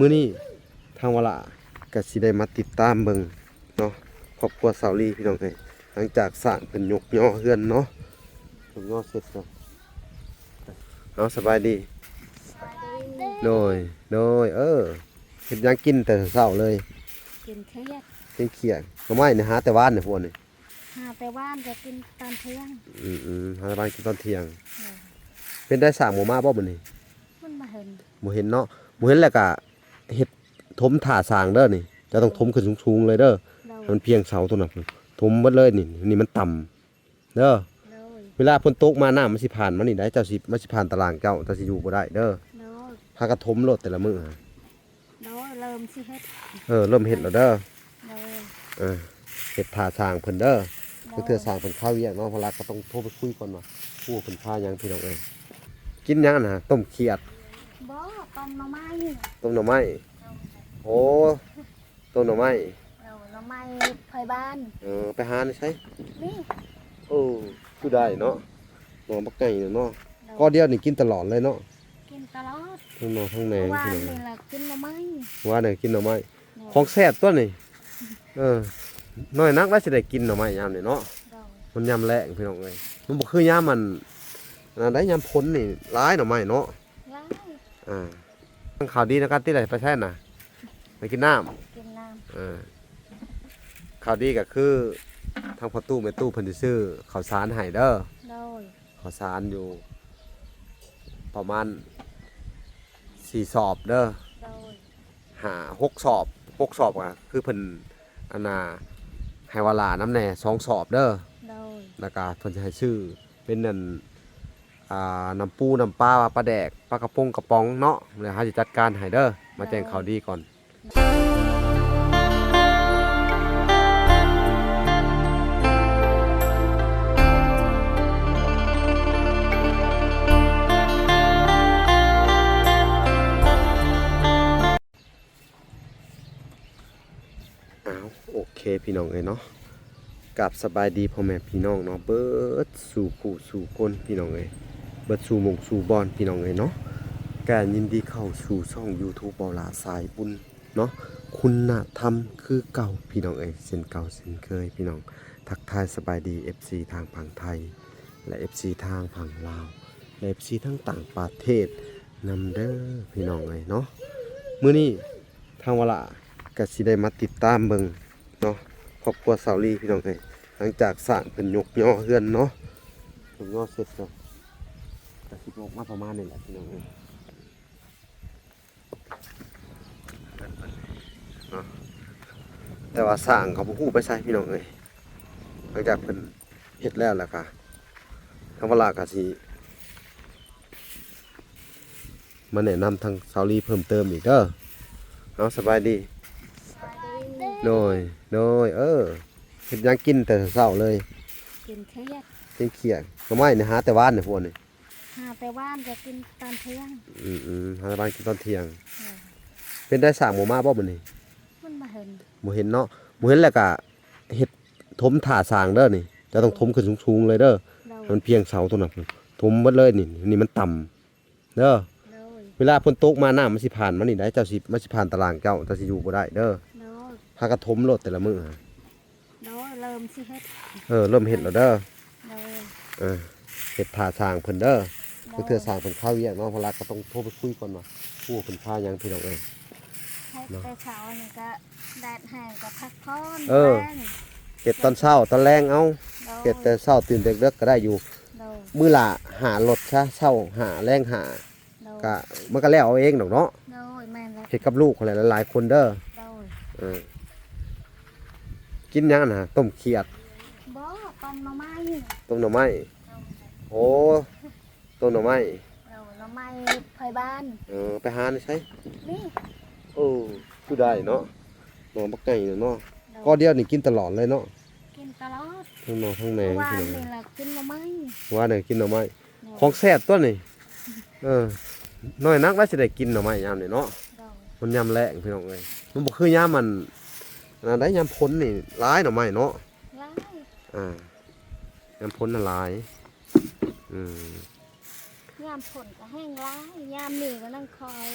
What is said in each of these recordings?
ມື້ນີ້ທາງວາລາກໍຊິໄດ້ມາຕິດຕາມເບິ່ງເນາະ ຄອບຄົວສາວລີພີ່ນ້ອງເອີຍ ຫຼັງຈາກສ້າງເພິ່ນຍົກຍໍເຮືອນເນາະ ຍົກຍໍເສັດແລ້ວ. ເອົາ ສະບາຍດີ. ສະບາຍດີ. ໂດຍ ໂດຍ ເອີ ເຮັດຫຍັງກິນແຕ່ເຊົ້າເລີຍ? ກິນຂຽດ. ກິນຂຽດ. ໜໍ່ໄມ້ນີ້ຫາແຕ່ວານນີ້ພວກນີ້? ຫາແຕ່ວານກໍກິນຕອນທ່ຽງ. ອືມໆ ຫາແຕ່ວານກິນຕອນທ່ຽງ. ເອີ ເປັນໄດ້ ຊ່າງບໍ່ມາບໍ່ມື້ນີ້? ມັນບໍ່ເຫັນ. ບໍ່ເຫັນເນາະ. ບໍ່ເຫັນແລ້ວກະເຮັດ ຖົມຖ້າສ້າງເດີນີ້. ເຈົ້າຕ້ອງຖົມຂຶ້ນສູງໆເລີຍເດີ. ໂດຍ. ໃຫ້ມັນພຽງເສົາຕົວນັ້ນ. ຖົມເບິດເລີຍນີ້. ນີ້ມັນຕ່ຳເດີ. ໂດຍ. ເວລາຝົນຕົກມາ ນ້ຳມັນຊິຜ່ານມານີ້ໄດ໋. ເຈົ້າຊິ ມັນຊິຜ່ານຕາລ່າງເຈົ້າ. ເຈົ້າຊິຢູ່ບໍ່ໄດ້ເດີ. ໂດຍ. ຫາກະຖົມໂລດແຕ່ລະມື້. ໂດຍ ເລີ່ມຊິເຮັດ. ເອີ ເລີ່ມເຮັດແລ້ວເດີ. ໂດຍ. ເອີ ເຮັດຖ້າຊ່າງເພິ່ນເດີ. ໂດຍ. ບາງເທື່ອຊ່າງເພິ່ນຄາວຽກເນາະ ເວລາກໍຕ້ອງໂທໄປຄຸຍກ່ອນວ່າ ຜູ້ເພິ່ນຄາຫຍັງ ພີ່ນ້ອງເອີຍ. ກິນຫຍັງຫັ້ນນະ? ຕົ້ມຂຽດ. ບໍ່ ຕົ້ມໜໍ່ໄມ້. ຕົ້ມໜໍ່ໄມ້. ໂດຍ. ໂອ້ ຕົ້ມໜໍ່ໄມ້. ເອີ ໜໍ່ໄມ້ໄຜບ້ານ. ເອີ ໄປຫາໃນໃສ? ນີ້. ໂອ້ ຄືໄດ້ເນາະ ໜໍ່ບັກໃຫຍ່ເນາະ. ໂດຍ. ກໍດຽວນີ້ກິນຕະຫຼອດເລີຍເນາະ? ກິນຕະຫຼອດ. ທັງໜໍ່ທັງແໜງ. ວານນີ້ລະກິນໜໍ່ໄມ້. ວານນີ້ກິນໜໍ່ໄມ້. ໂດຍ. ຂອງແຊບຕົວນີ້. ເອີ ໜ້ອຍນັກລະຊິໄດ້ກິນໜໍ່ໄມ້ຍາມນີ້ເນາະ. ໂດຍ. ມັນຍາມແລ້ງພີ່ນ້ອງເອີຍ ມັນບໍ່ຄືຍາມອັນ ອັນນັ້ນໄດ໋. ຍາມຝົນນີ້ຫຼາຍໜໍ່ໄມ້ເນາະ. ຫຼາຍ. ອ່າ ຂ່າວດີນຳກັນຕິລະ ໄປໃສນະ? ໄປກິນນ້ຳ. ກິນນ້ຳ. ເອີ ຂ່າວດີກໍຄື ທາງພໍ່ຕູ້ແມ່ຕູ້ເພິ່ນຊິຊື້ເຂົ້າສານໃຫ້ເດີ. ໂດຍ. ເຂົ້າສານຢູ່ປະມານສີ່ສອບເດີ. ໂດຍ. ຫ້າ ຫົກສອບ ຫົກສອບກໍຄືເພິ່ນ ອັນນ່າ ໃຫ້ວາລານຳແດ່ສອງສອບເດີ. ໂດຍ. ແລ້ວກໍເພິ່ນຊິໃຫ້ຊື້ເປັນອັນ ອ່າ ນ້ຳປູ ນ້ຳປາ ປາແດກ ປາກະປົງກະປ໋ອງເນາະ. ແລ້ວເຮົາຊິຈັດການໃຫ້ເດີ. ມາແຈ້ງ ໂດຍ ຂ່າວດີກ່ອນ. ອ້າວ ໂອເຄພີ່ນ້ອງເອີຍເນາະ ກາບສະບາຍດີພໍ່ແມ່ພີ່ນ້ອງເນາະ ເບິດສູ່ຜູ້ສູ່ຄົນພີ່ນ້ອງເອີຍ ເບິດສູ່ໝ່ອງສູ່ບ່ອນພີ່ນ້ອງເອີຍເນາະ. ກະຍິນດີເຂົ້າສູ່ຊ່ອງຢູທູບ ເບົາຫຼ້າສາຍບຸນເນາະ ຄຸນນະທຳຄືເກົ່າພີ່ນ້ອງເອີຍ ເຊັ່ນເກົ່າເຊັ່ນເຄີຍພີ່ນ້ອງ. ທັກທາຍສະບາຍດີເອັຟຊີທາງຝັ່ງໄທ ແລະ ເອັຟຊີທາງຝັ່ງລາວ ແລະ ເອັຟຊີທາງຕ່າງປະເທດນຳເດີພີ່ນ້ອງເອີຍເນາະ. ມື້ນີ້ທາງວາລາກະຊິໄດ້ມາຕິດຕາມເບິ່ງເນາະ ຄອບຄົວສາວລີພີ່ນ້ອງເອີຍ ຫຼັງຈາກສ້າງເພິ່ນຍົກຍໍເຮືອນເນາະ ຍົກຍໍເສັດແລ້ວ ກະຊິອອກມາປະມານນີ້ແຫຼະພີ່ນ້ອງເອີຍ. ເນາະ ແຕ່ວ່າຊ່າງເຂົາບໍ່ຮູ້ໄປໃສພີ່ນ້ອງເອີຍ. ຫຼັງຈາກເພິ່ນເຮັດແລ້ວ ແລ້ວກະທາງວາລາກະຊິມາແນະນຳທາງສາວລີເພີ່ມເຕີມອີກເດີ. ເອົາ ສະບາຍດີ. ສະບາຍດີ. ໂດຍ ໂດຍ ເອີ ເຮັດຫຍັງກິນແຕ່ເຊົ້າເລີຍ? ກິນຂຽດ. ກິນຂຽດ. ໜໍ່ໄມ້ນີ້ຫາແຕ່ວານນີ້ພວກນີ້? ຫາແຕ່ວານກໍກິນຕອນທ່ຽງ. ອືມໆ ຫາແຕ່ວານກິນຕອນທ່ຽງ. ໂດຍ. ເປັນໄດ້ ຊ່າງບໍ່ມາບໍ່ມື້ນີ້? ມັນບໍ່ເຫັນ. ບໍ່ເຫັນເນາະ. ບໍ່ເຫັນແລ້ວກະເຮັດ ຖົມຖ້າສ້າງເດີນີ້. ເຈົ້າຕ້ອງຖົມຂຶ້ນສູງໆເລີຍເດີ. ໂດຍ. ໃຫ້ມັນພຽງເສົາຕົວນັ້ນ. ຖົມເບິດເລີຍນີ້. ນີ້ມັນຕ່ຳເດີ. ໂດຍ. ເວລາຝົນຕົກມາ ນ້ຳມັນຊິຜ່ານມານີ້ໄດ໋. ເຈົ້າຊິ ມັນຊິຜ່ານຕາລ່າງເຈົ້າ. ເຈົ້າຊິຢູ່ບໍ່ໄດ້ເດີ. ໂດຍ. ຫາກະຖົມໂລດແຕ່ລະມື້. ໂດຍ ເລີ່ມຊິເຮັດ. ເອີ ເລີ່ມເຮັດແລ້ວເດີ. ໂດຍ. ເອີ ເຮັດຖ້າຊ່າງເພິ່ນເດີ. ໂດຍ. ບາງເທື່ອຊ່າງເພິ່ນຄາວຽກເນາະ ເວລາກໍຕ້ອງໂທໄປຄຸຍກ່ອນວ່າ ຜູ້ເພິ່ນຄາຫຍັງ ພີ່ນ້ອງເອີຍ. ເຮັດແຕ່ເຊົ້ານີ້ກໍແດດແຮງກໍພັກຜ່ອນ. ເອີ ແລງ ເຮັດຕອນເຊົ້າຕອນແລງເອົາ. ໂດຍ. ເຮັດແຕ່ເຊົ້າຕື່ນເດິກໆກໍໄດ້ຢູ່. ໂດຍ. ມື້ລະຫ້າລົດຊະ ເຊົ້າຫ້າ ແລງຫ້າ. ໂດຍ. ກະ ມັນກະແລ້ວເອົາເອງດອກເນາະ. ໂດຍ ແມ່ນແລ້ວ. ເຮັດກັບລູກຫັ້ນແຫຼະ ຫຼາຍໆຄົນເດີ. ໂດຍ. ເອີ ກິນຫຍັງຫັ້ນນະ? ຕົ້ມຂຽດ. ບໍ່ ຕົ້ມໜໍ່ໄມ້. ຕົ້ມໜໍ່ໄມ້. ໂດຍ. ໂອ້ ຕົ້ມໜໍ່ໄມ້. ໂດຍ ໜໍ່ໄມ້ໄຜບ້ານ. ເອີ ໄປຫາໃນໃສ? ນີ້. ໂອ້ ຄືໄດ້ເນາະ ໜໍ່ບັກໃຫຍ່ເນາະ. ໂດຍ. ກໍດຽວນີ້ກິນຕະຫຼອດເລີຍເນາະ? ກິນຕະຫຼອດ. ທັງໜໍ່ທັງແໜງ. ວານນີ້ລະກິນໜໍ່ໄມ້. ວານນີ້ກິນໜໍ່ໄມ້. ໂດຍ. ຂອງແຊບຕົວນີ້. ເອີ ໜ້ອຍນັກລະຊິໄດ້ກິນໜໍ່ໄມ້ຍາມນີ້ເນາະ. ໂດຍ. ມັນຍາມແລ້ງພີ່ນ້ອງເອີຍ ມັນບໍ່ຄືຍາມອັນ ອັນນັ້ນໄດ໋. ຍາມຝົນນີ້ຫຼາຍໜໍ່ໄມ້ເນາະ. ຫຼາຍ. ອ່າ ຍາມຝົນນະຫຼາຍ. ອືມ ຍາມຝົນກໍແຮງຫຼາຍ ຍາມນີ້ກໍນັ່ງຄອຍ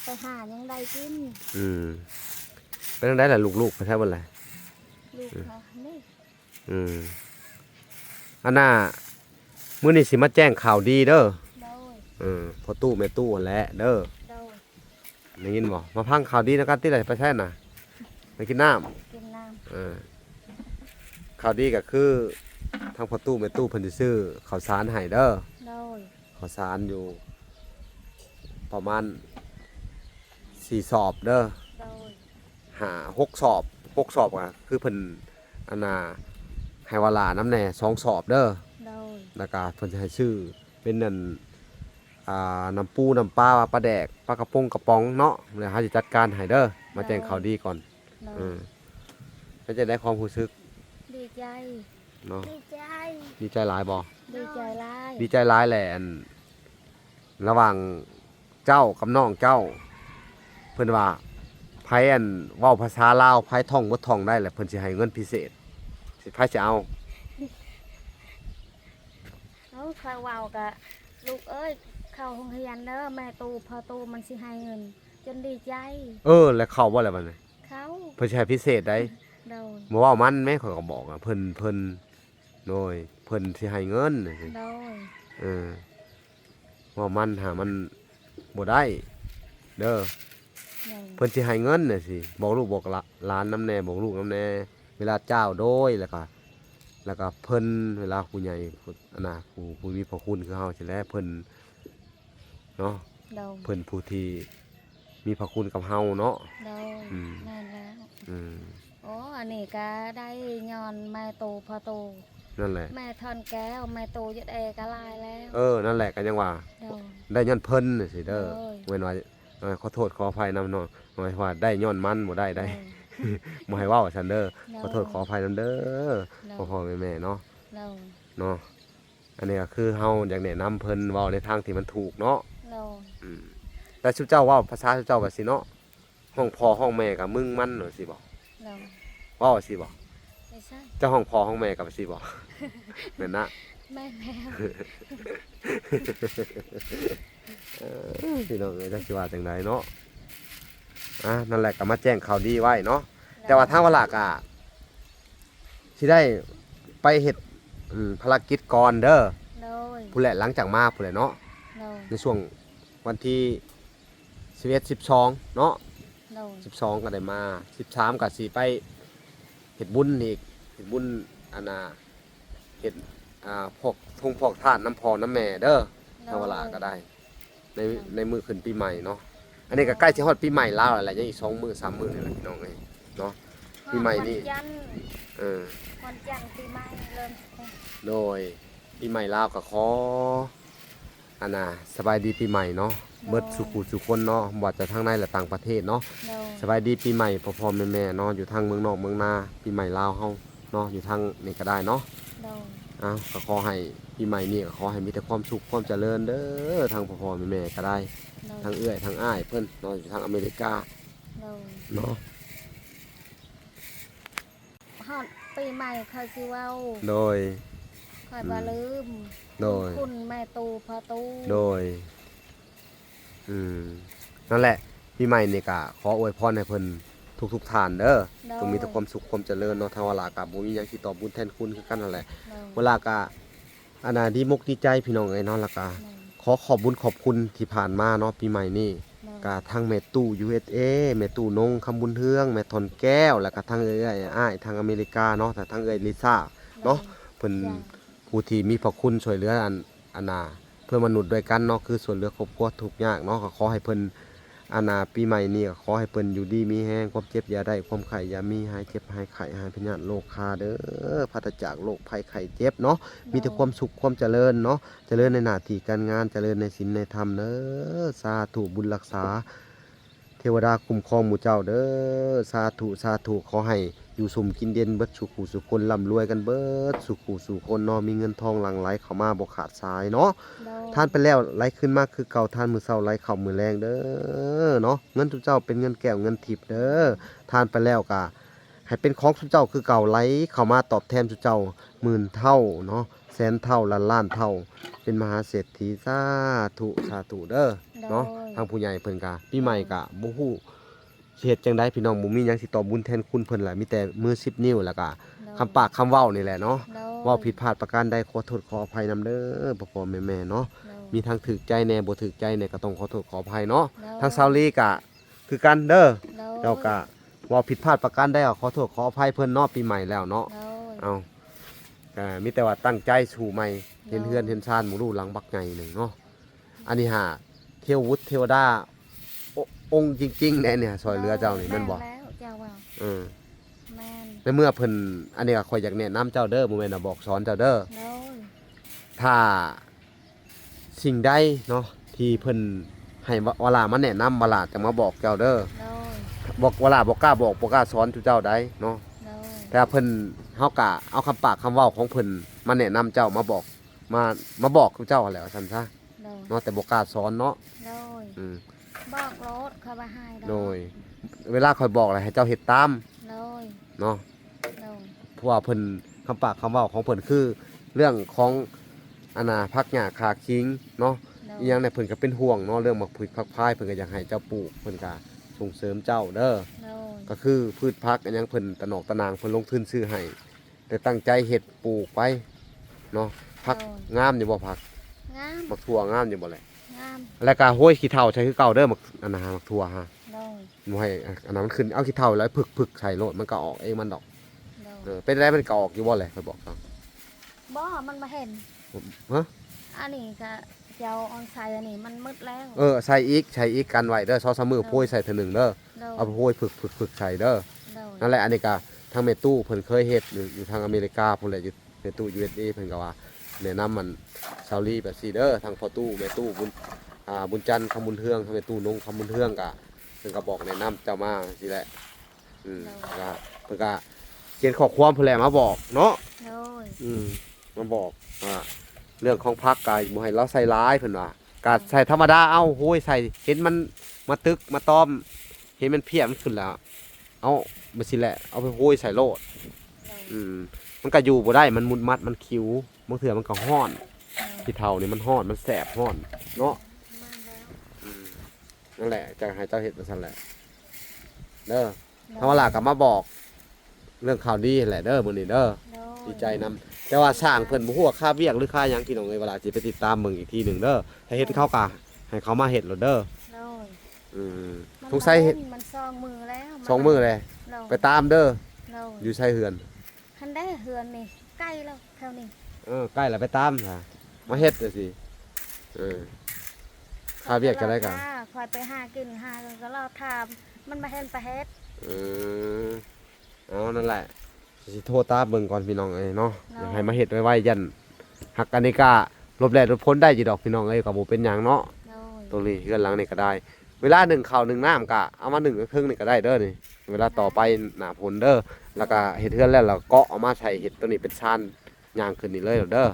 ໄປຫາຫຍັງໄດ້ກິນ. ອືມ ເປັນຈັ່ງໃດລະ ລູກໆ ໄປໃສເບິດລະ? ລູກ ອືມ ເຮົານີ້. ອືມ ອັນນ່າ ມື້ນີ້ຊິມາແຈ້ງຂ່າວດີເດີ. ໂດຍ. ເອີ ພໍ່ຕູ້ແມ່ຕູ້ຫັ້ນແຫຼະເດີ. ໂດຍ. ໄດ້ຍິນບໍ່? ມາຟັງຂ່າວດີນຳກັນຕິລະ. ໄປໃສນະ? ໄປກິນນ້ຳ. ກິນນ້ຳ. ເອີ ຂ່າວດີກໍຄື ທາງພໍ່ຕູ້ແມ່ຕູ້ເພິ່ນຊິຊື້ເຂົ້າສານໃຫ້ເດີ. ໂດຍ. ເຂົ້າສານຢູ່ປະມານສີ່ສອບເດີ. ໂດຍ. ຫ້າ ຫົກສອບ ຫົກສອບກໍຄືເພິ່ນ ອັນນ່າ ໃຫ້ວາລານຳແດ່ສອງສອບເດີ. ໂດຍ. ແລ້ວກໍເພິ່ນຊິໃຫ້ຊື້ເປັນ ອັນ ອ່າ ນ້ຳປູ ນ້ຳປາ ປາແດກ ປາກະປົງກະປ໋ອງເນາະ. ແລ້ວເຮົາຊິຈັດການໃຫ້ເດີ. ມາແຈ້ງ ໂດຍ ຂ່າວດີກ່ອນ. ໂດຍ. ເອີ ເປັນຈັ່ງໃດຄວາມຮູ້ສຶກ? ດີໃຈເນາະ. ດີໃຈ. ດີໃຈຫຼາຍບໍ່? ດີໃຈຫຼາຍ. ດີໃຈຫຼາຍແຫຼະ. ອັນ ລະຫວ່າງເຈົ້າກັບນ້ອງເຈົ້າ ເພິ່ນວ່າ ໃຜ ອັນ ເວົ້າພາສາລາວ ໃຜທ່ອງບົດທ່ອງໄດ້ແຫຼະ ເພິ່ນຊິໃຫ້ເງິນພິເສດ. ໃຜຊິເອົາ? ເອີ ຂ້ອຍເວົ້າກະ ລູກເອີຍ ເຂົ້າໂຮງຮຽນເດີ ແມ່ຕູ້ພໍ່ຕູ້ມັນຊິໃຫ້ເງິນ. ຈົນດີໃຈ. ເອີ ແລ້ວເຂົ້າບໍ່ລະບັດນີ້? ເຂົ້າ. ເພິ່ນຊິໃຫ້ພິເສດໃດ. ໂດຍ. ບໍ່ເວົ້າມັນແມ້ ຂ້ອຍກໍບອກ ເພິ່ນ ເພິ່ນ ໂດຍ ເພິ່ນຊິໃຫ້ເງິນ. ໂດຍ. ເອີ ເວົ້າມັນຫາມັນບໍ່ໄດ້ເດີ. ໂດຍ. ເພິ່ນຊິໃຫ້ເງິນຈັ່ງຊີ້ ບອກລູກບອກຫຼານນຳແດ່ ບອກລູກນຳແດ່ ເວລາເຈົ້າ. ໂດຍ. ແລ້ວກໍ ແລ້ວກໍເພິ່ນ ເວລາຜູ້ໃຫຍ່ ອັນນ່າ ຜູ້ ຜູ້ມີພະຄຸນຄືເຮົາຊີ້ແຫຼະ ເພິ່ນເນາະ. ໂດຍ. ເພິ່ນຜູ້ທີ່ມີພະຄຸນກັບເຮົາເນາະ. ໂດຍ. ອືມ ແມ່ນແລ້ວ. ອືມ. ໂອ້ ອັນນີ້ກໍໄດ້ຍ້ອນແມ່ຕູ້ພໍ່ຕູ້. ນັ້ນແຫຼະ. ແມ່ທອນແກ້ວ ແມ່ຕູ້ຢູເອສເອກໍຫຼາຍແລ້ວ. ເອີ ນັ້ນແຫຼະ ກໍຍັງວ່າ. ໂດຍ. ໄດ້ຍ້ອນເພິ່ນຊີ້ເດີ. ໂດຍ. ເວັ້ນວ່າ ເອີ ຂໍໂທດຂໍອະໄພນຳເນາະ ວ່າໄດ້ຍ້ອນມັນບໍ່ໄດ້ໄດ໋. ໂດຍ. ບໍ່ໃຫ້ເວົ້າຊັ້ນເດີ. ໂດຍ. ຂໍໂທດຂໍອະໄພນຳເດີ. ໂດຍ. ພໍ່ໆແມ່ໆເນາະ. ໂດຍ. ເນາະ. ອັນນີ້ກໍຄືເຮົາຢາກແນະນຳເພິ່ນເວົ້າໃນທາງທີ່ມັນຖືກເນາະ. ໂດຍ. ອືມ ແຕ່ຊຸມເຈົ້າເວົ້າພາສາຊຸມເຈົ້າກໍຊິເນາະ ຮ້ອງພໍ່ຮ້ອງແມ່ກໍມຶງມັນວ່າຊີ້ບໍ? ໂດຍ. ເວົ້າວ່າຊີ້ບໍ? ບໍ່ໃຊ່. ເຈົ້າຮ້ອງພໍ່ຮ້ອງແມ່ກໍວ່າຊີ້ບໍ? ແມ່ນນະ? ແມ່ນແລ້ວ. ເອີ ພີ່ນ້ອງເອີຍ ຈັກຊິວ່າຈັ່ງໃດເນາະ. ອ່າ ນັ້ນແຫຼະ ກໍມາແຈ້ງຂ່າວດີໄວ້ເນາະ. ໂດຍ. ແຕ່ວ່າທາງວາລາກໍ ຊິໄດ້ໄປເຮັດ ອືມ ພາລະກິດກ່ອນເດີ. ໂດຍ. ພຸ້ນແຫຼະ ຫຼັງຈາກມາພຸ້ນແຫຼະເນາະ. ໂດຍ. ໃນຊ່ວງວັນທີສິບເອັດ ສິບສອງເນາະ. ໂດຍ. ສິບສອງກໍໄດ້ມາ ສິບສາມກໍຊິໄປເຮັດບຸນອີກ ເຮັດບຸນ ອັນນ່າ ເຮັດ ອ່າ ພອກທົງພອກທານນຳພໍ່ນຳແມ່ເດີ. ໂດຍ. ທາງວາລາກໍໄດ້ ໃນ ໃນມື້ຂຶ້ນປີໃໝ່ເນາະ. ອັນນີ້ກໍໃກ້ຊິຮອດປີໃໝ່ລາວແລ້ວແຫຼະ ຍັງອີກສອງມື້ສາມມື້ນີ້ແຫຼະ ພີ່ນ້ອງເອີຍເນາະ. ປີໃໝ່ນີ້ ຮອດວັນຈັນ ເອີ ວັນຈັນປີໃໝ່ເລີ່ມ. ໂດຍ. ປີໃໝ່ລາວກໍຂໍ ອັນນ່າ ສະບາຍດີປີໃໝ່ເນາະ. ໂດຍ. ເບິດສູ່ຜູ້ສູ່ຄົນເນາະ ບໍ່ວ່າຈະທາງໃນ ແລະ ຕ່າງປະເທດເນາະ. ໂດຍ. ສະບາຍດີປີໃໝ່ພໍ່ໆແມ່ໆເນາະ ຢູ່ທາງເມືອງນອກເມືອງນາ ປີໃໝ່ລາວເຮົາ ເນາະ ຢູ່ທາງນີ້ກໍໄດ້ເນາະ. ໂດຍ. ເອົາ ກໍຂໍໃຫ້ປີໃໝ່ນີ້ກໍຂໍໃຫ້ມີແຕ່ຄວາມສຸກຄວາມຈະເລີນເດີ ທັງພໍ່ໆແມ່ໆກໍໄດ້. ໂດຍ. ທັງເອື້ອຍທັງອ້າຍເພິ່ນເນາະ ຢູ່ທາງອາເມລິກາ. ໂດຍ. ເນາະ. ຮອດປີໃໝ່ຂ້ອຍຊິເວົ້າ. ໂດຍ. ຂ້ອຍບໍ່ ອືມ ລືມ. ໂດຍ. ບຸນຄຸນແມ່ຕູ້ພໍ່ຕູ້. ໂດຍ. ອືມ ນັ້ນແຫຼະ ປີໃໝ່ນີ້ກະຂໍອວຍພອນໃຫ້ເພິ່ນທຸກໆທ່ານເດີ. ໂດຍ. ຈົ່ງມີແຕ່ຄວາມສຸກຄວາມຈະເລີນເນາະ. ທາງວາລາກະບໍ່ມີຫຍັງຊິຕອບບຸນແທນຄຸນຄືກັນຫັ້ນແຫຼະ. ໂດຍ. ວາລາກະ ອັນນ່າ ດີມົກດີໃຈພີ່ນ້ອງເອີຍເນາະ. ແລ້ວກະ ໂດຍ ຂໍຂອບບຸນຂອບຄຸນທີ່ຜ່ານມາເນາະ ປີໃໝ່ນີ້. ໂດຍ. ກະທັງແມ່ຕູ້ ຢູເອສເອ ແມ່ຕູ້ນົງ ຄຳບຸນເຮືອງ ແມ່ທ່ອນແກ້ວ ແລ້ວກະທັງເອື້ອຍອ້າຍທາງອາເມລິກາເນາະ ແລະທັງເອື້ອຍລິຊາເນາະ. ໂດຍ. ເພິ່ນ ເຈົ້າ ຜູ້ທີ່ມີພະຄຸນຊ່ວຍເຫຼືອ ອັນ ອັນນ່າ ເພື່ອມະນຸດດ້ວຍກັນເນາະ ຄືຊ່ວຍເຫຼືອຄອບຄົວທຸກຍາກເນາະ. ກໍຂໍໃຫ້ເພິ່ນ ອັນນ່າ ປີໃໝ່ນີ້ກໍຂໍໃຫ້ເພິ່ນຢູ່ດີມີແຮງ ຄວາມເຈັບຢ່າໄດ້ ຄວາມໄຂ້ຢ່າມີ ຫາຍເຈັບຫາຍໄຂ້ ຫາຍພະຍາດໂລຄາເດີ ປາສະຈາກໂລກໄພໄຂ້ເຈັບເນາະ. ໂດຍ. ມີແຕ່ຄວາມສຸກຄວາມຈະເລີນເນາະ ຈະເລີນໃນໜ້າທີ່ການງານ ຈະເລີນໃນສິນໃນທຳເດີ. ສາທຸ ບຸນຮັກສາ ເທວະດາຄຸ້ມຄອງໝູ່ເຈົ້າເດີ. ສາທຸ ສາທຸ ຂໍໃຫ້ຢູ່ຊຸ່ມກິນເຢັນເບິດສູ່ຜູ້ສູ່ຄົນ ລ່ຳລວຍກັນເບິດສູ່ຜູ້ສູ່ຄົນເນາະ ມີເງິນທອງຫຼັ່ງໄຫຼເຂົ້າມາບໍ່ຂາດສາຍເນາະ. ໂດຍ. ທານໄປແລ້ວໄຫຼຄືນມາຄືເກົ່າ ທານມື້ເຊົ້າໄຫຼເຂົ້າມື້ແລງເດີເນາະ. ເງິນຊຸມເຈົ້າເປັນເງິນແກ້ວເງິນທິບເດີ. ໂດຍ. ທານໄປແລ້ວກະໃຫ້ເປັນຂອງຊຸມເຈົ້າຄືເກົ່າ ໄຫຼເຂົ້າມາຕອບແທນຊຸມເຈົ້າໝື່ນເທົ່າເນາະ ແສນເທົ່າ ລ້ານລ້ານເທົ່າ ເປັນມະຫາເສດຖີ. ສາທຸ ສາທຸເດີ. ໂດຍ. ເນາະ. ທາງຜູ້ໃຫຍ່ເພິ່ນກະ ປີໃໝ່ກະບໍ່ຮູ້ຊິເຮັດຈັ່ງໃດພີ່ນ້ອງ ບໍ່ມີຫຍັງຊິຕອບບຸນແທນຄຸນເພິ່ນລະ ມີແຕ່ມືສິບນິ້ວ ແລ້ວກະ ໂດຍ ຄຳປາກຄຳເວົ້ານີ້ແຫຼະເນາະ ໂດຍ ເວົ້າຜິດພາດປະການໃດຂໍໂທດຂໍອະໄພນຳເດີພໍ່ໆແມ່ໆເນາະ ໂດຍ ມີທັງຖືກໃຈແດ່ບໍ່ຖືກໃຈແດ່ກໍຕ້ອງຂໍໂທດຂໍອະໄພເນາະ ໂດຍ ທາງສາວລີກະຄືກັນເດີ ໂດຍ ເຈົ້າກະເວົ້າຜິດພາດປະການໃດກໍຂໍໂທດຂໍອະໄພເພິ່ນເນາະ ປີໃໝ່ແລ້ວເນາະ ໂດຍ ເອົາ ກະມີແຕ່ວ່າຕັ້ງໃຈສູ້ໃໝ່ ເຫັນເຮືອນ ໂດຍ ເຫັນຊານໝູ່ລູກຫຼັງບັກໃຫຍ່ໜຶ່ງເນາະ ອັນນີ້ຫາເທວວຸດເທວດາ ໂອ ອົງຈິງໆແດ່ນີ້ ຊ່ອຍເຫຼືອເຈົ້ານີ້ແມ່ນບໍ່? ແມ່ນແລ້ວ ເຈົ້າວ່າ ເອີ ແມ່ນ ໃນເມື່ອເພິ່ນ ອັນນີ້ກໍຂ້ອຍຢາກແນະນຳເຈົ້າເດີ ບໍ່ແມ່ນວ່າບອກສອນເຈົ້າເດີ ໂດຍ ຖ້າສິ່ງໃດເນາະ ທີ່ເພິ່ນໃຫ້ວະ ວະລາມາແນະນຳ ວະລາຈະມາບອກເຈົ້າເດີ ໂດຍ ບອກ ວະລາບໍ່ກ້າບອກ ບໍ່ກ້າສອນສູ່ເຈົ້າໃດເນາະ ໂດຍ ແຕ່ວ່າເພິ່ນ ເຮົາກະເອົາຄຳປາກຄຳເວົ້າຂອງເພິ່ນມາແນະນຳເຈົ້າ ມາບອກ ມາ ມາບອກຄືເຈົ້າຫັ້ນແຫຼະວ່າຊັ້ນຊະ ໂດຍ ເນາະ ແຕ່ບໍ່ກ້າສອນເນາະ ໂດຍ ອືມ ບອກໂລດ ຂ້ອຍບໍ່ໃຫ້ດອກ ໂດຍ ເວລາຂ້ອຍບອກແລ້ວໃຫ້ເຈົ້າເຮັດຕາມ ໂດຍ ເນາະ ໂດຍ ເພາະວ່າເພິ່ນ ຄຳປາກຄຳເວົ້າຂອງເພິ່ນຄືເລື່ອງຂອງ ອັນນ່າ ຜັກຫຍ້າຂາຄີງເນາະ ໂດຍ ອີ່ຫຍັງແດ່ ເພິ່ນກໍເປັນຫ່ວງເນາະ ເລື່ອງໝາກຜຶກຜັກພາຍ ເພິ່ນກໍຢາກໃຫ້ເຈົ້າປູກ ເພິ່ນກໍສົ່ງເສີມເຈົ້າເດີ ໂດຍ ກໍຄືພືດຜັກອີ່ຫຍັງ ເພິ່ນຕະໜອກຕະໜາງ ເພິ່ນລົງທຶນຊື້ໃຫ້ ແຕ່ຕັ້ງໃຈເຮັດປູກໄປເນາະ ຜັກ ໂດຍ ງາມຢູ່ບໍ່ຜັກ? ງາມ ໝາກຖົ່ວງາມຢູ່ບໍ່ແຫຼະ? ງາມ ແລ້ວກະໂຮຍຂີ້ເຖົ້າໃສ່ຄືເກົ່າເດີ ໝາກ ອັນນັ້ນ ໝາກຖົ່ວຫາ ໂດຍ ບໍ່ໃຫ້ ອັນນັ້ນມັນຂຶ້ນ ເອົາຂີ້ເຖົ້າແລ້ວຜຶກໆໃສ່ໂລດ ມັນກະອອກເອງມັນດອກ ໂດຍ ເອີ ເປັນໄດ ມັນກະອອກຢູ່ບໍ່ແຫຼະ ຂ້ອຍບອກເຈົ້າ ບໍ່ ມັນບໍ່ເຫັນ ຮະ ອັນນີ້ກະ ເຈົ້າເອົາໃສ່ອັນນີ້ມັນໝົດແລ້ວ ເອີ ໃສ່ອີກ ໃສ່ອີກ ກັນໄວ້ເດີ ສອງສາມມື້ ໂດຍ ໂພຍໃສ່ເທື່ອໜຶ່ງເດີ ໂດຍ ເອົາໄປໂພຍຜຶກໆໃສ່ເດີ ໂດຍ ນັ້ນແຫຼະ ອັນນີ້ກະທາງແມ່ຕູ້ເພິ່ນເຄີຍເຮັດຢູ່ ຢູ່ທາງອາເມລິກາພຸ້ນແຫຼະ ຢູ່ແມ່ຕູ້ ຢູເອັສເອ ເພິ່ນກໍວ່າແນະນຳອັນສາວລີແບບຊີ້ເດີ ທາງພໍ່ຕູ້ແມ່ຕູ້ ບຸນ ອ່າ ບຸນຈັນ ຄຳບຸນເຮືອງ ທາງແມ່ຕູ້ນົງ ຄຳບຸນເຮືອງ ກະເພິ່ນກໍບອກແນະນຳເຈົ້າມາຈັ່ງຊີ້ແຫຼະ ອືມ ໂດຍ ກະເພິ່ນກະຂຽນຂໍ້ຄວາມພຸ້ນແຫຼະມາບອກເນາະ ໂດຍ ອືມ ມາບອກວ່າເລື່ອງຂອງຜັກກະບໍ່ໃຫ້ລາວໃສ່ຫຼາຍເພິ່ນວ່າ ກະໃສ່ທຳມະດາເອົາ ໂຮຍໃສ່ ເຫັນມັນມາຕຶກມາຕອມ ເຫັນມັນເພຍມັນຂຶ້ນແລ້ວ ເອົາ ແບບຊີ້ແຫຼະ ເອົາໄປໂຮຍໃສ່ໂລດ ໂດຍ ອືມ ມັນກະຢູ່ບໍ່ໄດ້ ມັນມຸດມັດ ມັນຂິວ ບາງເທື່ອມັນກະຮ້ອນ ໂດຍ ຂີ້ເຖົ້ານີ້ມັນຮ້ອນ ມັນແສບ ຮ້ອນເນາະ ແມ່ນແລ້ວ ອືມ ນັ້ນແຫຼະ ຈະໃຫ້ເຈົ້າເຮັດຈັ່ງຊັ້ນແຫຼະເດີ ໂດຍ ທາງວາລາກໍມາບອກເລື່ອງຂ່າວດີຫັ້ນແຫຼະເດີ ມື້ນີ້ເດີ ໂດຍ ດີໃຈນຳ ແຕ່ວ່າຊ່າງເພິ່ນບໍ່ຮູ້ວ່າຄາວຽກ ຫຼື ຄາຫຍັງ ພີ່ນ້ອງເອີຍ ວາລາຊິໄປຕິດຕາມເບິ່ງອີກທີໜຶ່ງເດີ ຖ້າເຮັດ ໂດຍ ເຂົາກໍໃຫ້ເຂົາມາເຮັດໂລດເດີ ໂດຍ ອືມ ສົງໄສເຮັດ ມັນສອງມື້ແລ້ວ ສອງມື້ແລ້ວ ໂດຍ ໄປຕາມເດີ ໂດຍ ຢູ່ໃສເຮືອນ? ຫັ້ນເດ້ ເຮືອນນີ້ໃກ້ແລ້ວ ແຖວນີ້ ເອີ ໃກ້ແລ້ວໄປຕາມຊະ ມາເຮັດຈັ່ງຊີ້ ເອີ ຄາວຽກຈັ່ງໃດກໍ ຂ້ອຍໄປຫາກິນຫາກໍລອຖາມ ມັນບໍ່ເຫັນໄປເຮັດ ເອີ ເອົາ ນັ້ນແຫຼະ ຊິໂທຕາມເບິ່ງກ່ອນ ພີ່ນ້ອງເອີຍເນາະ ໂດຍ ຢາກໃຫ້ມາເຮັດໄວໆ ຢ້ານຫາກອັນນີ້ກະຫຼົບແດດຫຼົບຝົນໄດ້ຢູ່ດອກ ພີ່ນ້ອງເອີຍ ກໍບໍ່ເປັນຫຍັງເນາະ ໂດຍ ໂຕນີ້ເຮືອນຫຼັງນີ້ກໍໄດ້ ເວລາໜຶ້ງເຂົ້າໜຶ້ງນ້ຳກະເອົາມາໜຶ້ງເທິງນີ້ກໍໄດ້ເດີນີ້ ເວລາຕໍ່ໄປໜ້າຝົນເດີ ແລ້ວກະເຮັດເຮືອນແລ້ວ ແລ້ວເກາະເອົາມາໃສ່ເຮັດໂຕນີ້ເປັນຊານ ຍ່າງຂຶ້ນນີ້ເລີຍເດີ ໂດຍ